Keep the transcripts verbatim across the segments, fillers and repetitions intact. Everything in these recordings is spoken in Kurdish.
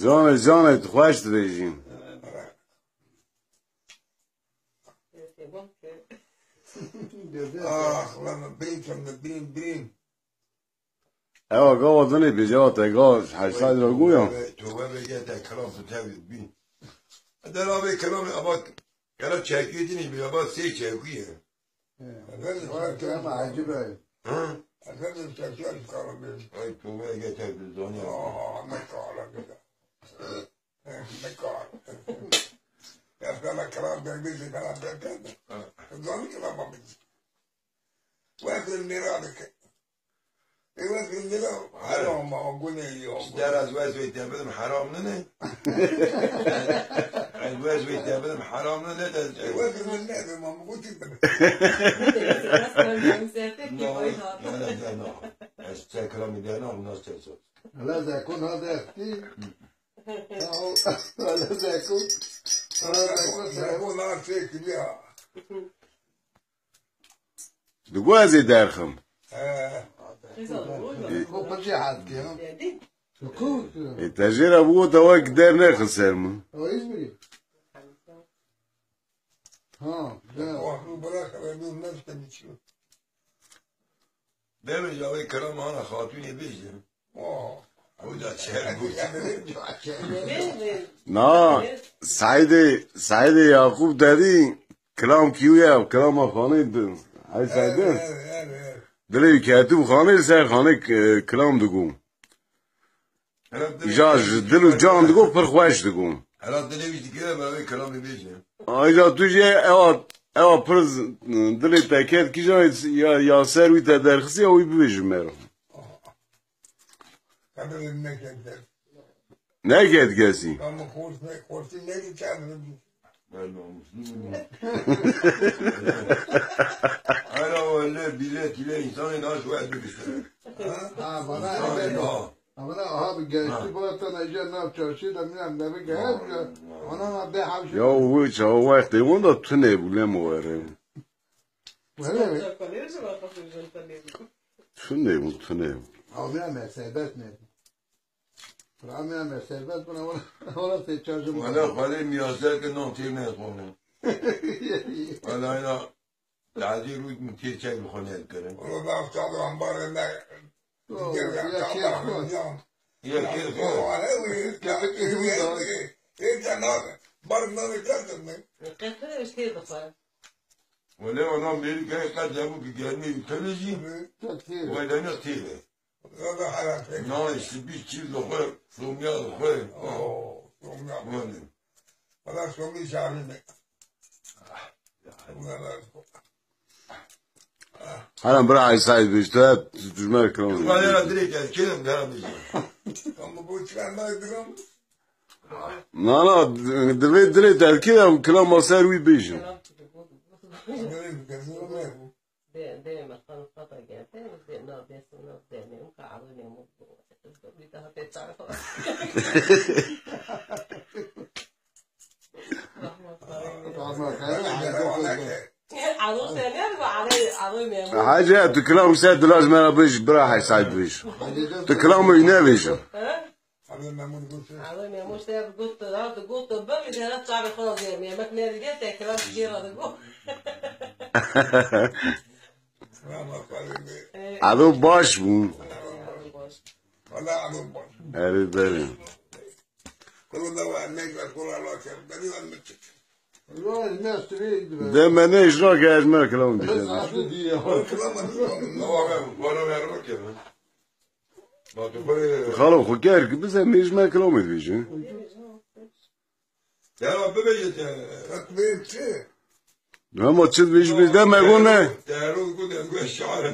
Canê, canê, tu xweş dibêjî. Ah, lan, bîn, bîn, bîn. Ewa gava dinê bêje, ewa te gava Hecî Seîd re goya. Tobe bêje te kilam tu tevî bîn. Dera vê kilamê ava kela çekuyê dinê bî, ava sê çekuyê. Efendim, Vay, sen ama acı böyle. Ha? Efendim, sen sen kalamıyorsun. Ay tobe bêje te dizanya. Aa, ne kalamıyor. Ne kalamıyor. Ya sana kalam vermeyecek, kalam vermeyecek. Zor kalamamız. Wekî lira dike. E wekî lira heram a, gune yok. Ji der ez wez wê te bidim heram nine. Ez wez wê te bidim heram nine de. E wekî min ne de mam gotî bidim. No, no, no, no. Ez te kilamî de no, nas te sor. Hala zekûn ha dertî. Hala zekûn. Hala zekûn. Zekûn ha çekiliya. Digo ez ê derxim. He. Ko pir jê hez kir, ha? Ko? Ê, te jê re bigot, te wek der nexin ser min. O, İzmirî. Ha, ya. Wah, bu bırak, ben bilmem sen içiyor. Demê ji wê kilam ana xatûnê bêje. Oh. Ew da çer bû. Na, Seîdê, Seîdê Yaqûb dedî, kilam kî ye, kilama xanê di. Hey Seîdê. Evet, evet, evet. Dilê wî ketibû xanê, li ser xanê, e, kilam digo. Îja ji dil û can digo, pir xweş digo. Hela dilê wî dikeve, me wê kilamê bêje. Ayrıca tu jê ewa, ewa pir z-, dilê te ket kîjan ya, ya ser wî te derxisiya wî bibêje me re. Qebrê neket der. Neket kesî. Ama xortî, xortî nedî çav. Ben namuslu muyum? Hala öyle bile tile insanın aş ve bir işte. Ha, bana Ama aha bir gençti, bana sana iyice nav çarşı da bilmem ne bir genç ya. Ona da bir havşi. Ya o çağı vakti onda tune bu ne mu var. Öyle mi? Tune bu, tune bu. Abi ya, ben serbest mi? Ramiya me serbest buna, ona, ona te çarjım. Wala xwedê miyaseke non tê me xwone. Wala ina tazî rût min tê çek bi xwone dikirin. Ona da çadır ambarê me. Yo, ya kêr xwe. Ya kêr xwe. Wala wî, ya kêr xwe. Ê te nave. Bar nave kerdim mi? Qehve işte de xwe. Wala ona Amerîkayê qet hemû ki germê ülkede jî. Tabii. Wala ne tê de. Nayê sibî çîv dixwe, somya dixwe. Oh, somya. Wele. Wala somî şahî ne. Helen bira Îsa'yı bir işte, tücmer kılamı. Wala ya direkt erkeğim, dera bizi. Ama bu çıkarmayı durum. Na, na, divê dilê te kê em kilama ser wî bêjin. Dê, dê me xanım xata geldi. Dê, na, dê, na, dê, ne, ka alın ne mutlu. Bir daha te çağır. Tamam, tamam. Alın sen ne bu? Alın, alın ne bu? Hacı, tu kilam ser dilaj mera bêj, bira hay say bêj. Tu kilam wî nebêjin. Ha? Alın Memur Gülsün. Alın Memur sen got, ha, got, ben bir tane çağır falan diye. Yemek ne diye tekrar bir yere de bu. Elo baş bû. Valla elo baş. Erê berê. Kulu da var, ne kadar kula la kem. Beni var mı çık? De me ne iş ra ke ez me kilam dike. Xalo xwe ker ki bize me iş me kilam dibêje. Ya bibêje te. Hema çi dibêje, bir de me gone. Te ero got, ez got şair.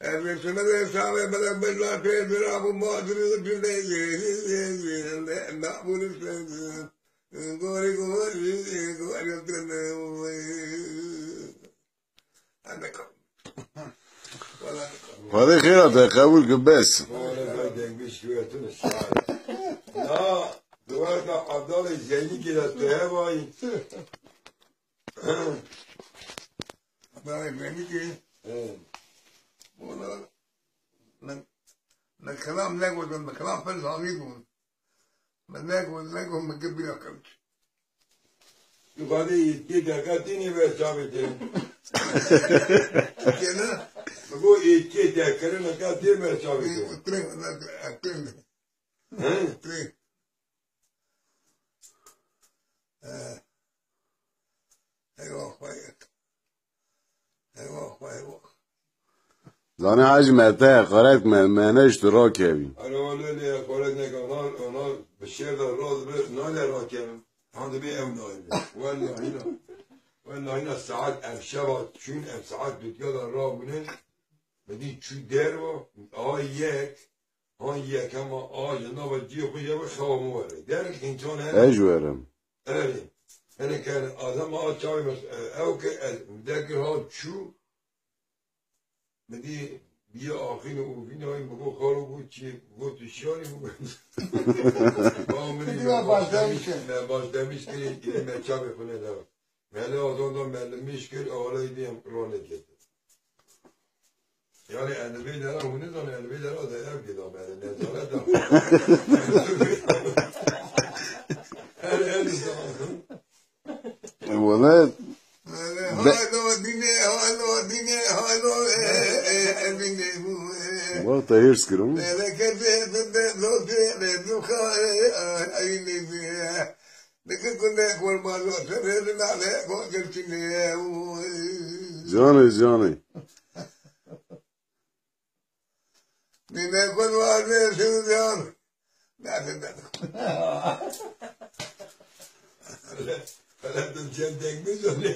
Ez ê şuna de şavê bela bela tê bira bu mağduru cümle yeri yeri ne bu ne bu ne bu gori gori gori gori. Xwedê xêra te qebûl ki bes. Wala ben dengmiş güvertini şahane. Ya, duvarda Abdal'ı Zeyn'i gire teye vay. Abdal'ı Zeyn'i ki. Evet. Wala, ne, ne kelam ne gotin, ne kelam fel zahî bûn. Min negot, negot, min kir bîra kewt. Tu xwedê îtkê derka tînê ber çavê te. Kene? Min got îtkê derkirine ka tê ber çavê te. Kire, kire. He? Kire. He. Eyvah, vay. Eyvah, eyvah. Zanî Hacî me te heqaret me, me neşt rakevî. Ara lê lê heqaret neke, onar, onar bi şêr de raz bi, nale rakevin. Hadi bir ev naybe. Wellahî na. Wellahî na saet ev şeva çûn, ev saet dutya de rabûne. Bedî çû derva, a yek, han yek hema a ji nava ciyê xwe ye ve xewa min were. Derin însan hene. Ez werim. Erê. Hene ke adam a çavê mes-, e, ew ke ez dekir ha çû, min dî biye axîn û vînayî, min got, "Xalo, got çi, got tu şiyarî?" Min got, "Ba min ê Dîna baş demiş, me baş demiş kirî, kirî me çavê xwe neda." Mele azonda me limîş kir, awaleyî dî em ronê ketin. Yani, ez vê dera hûn nizane, ez vê dera de ev gida me, nezaret da. Her ev dî. Wele, be- Halo dîne, halo dîne, halo, e, e, e, dîne bu, e. Wexta hêrs kirim. Berekete, be, be, dote, be, duka, e, e, e, e, e. Dike ku ne kurban serê nane ku girtine. Canê, canê. Nîne kurban be Suzan. Nane, nane. Hele, hele tu çend deng mi zone?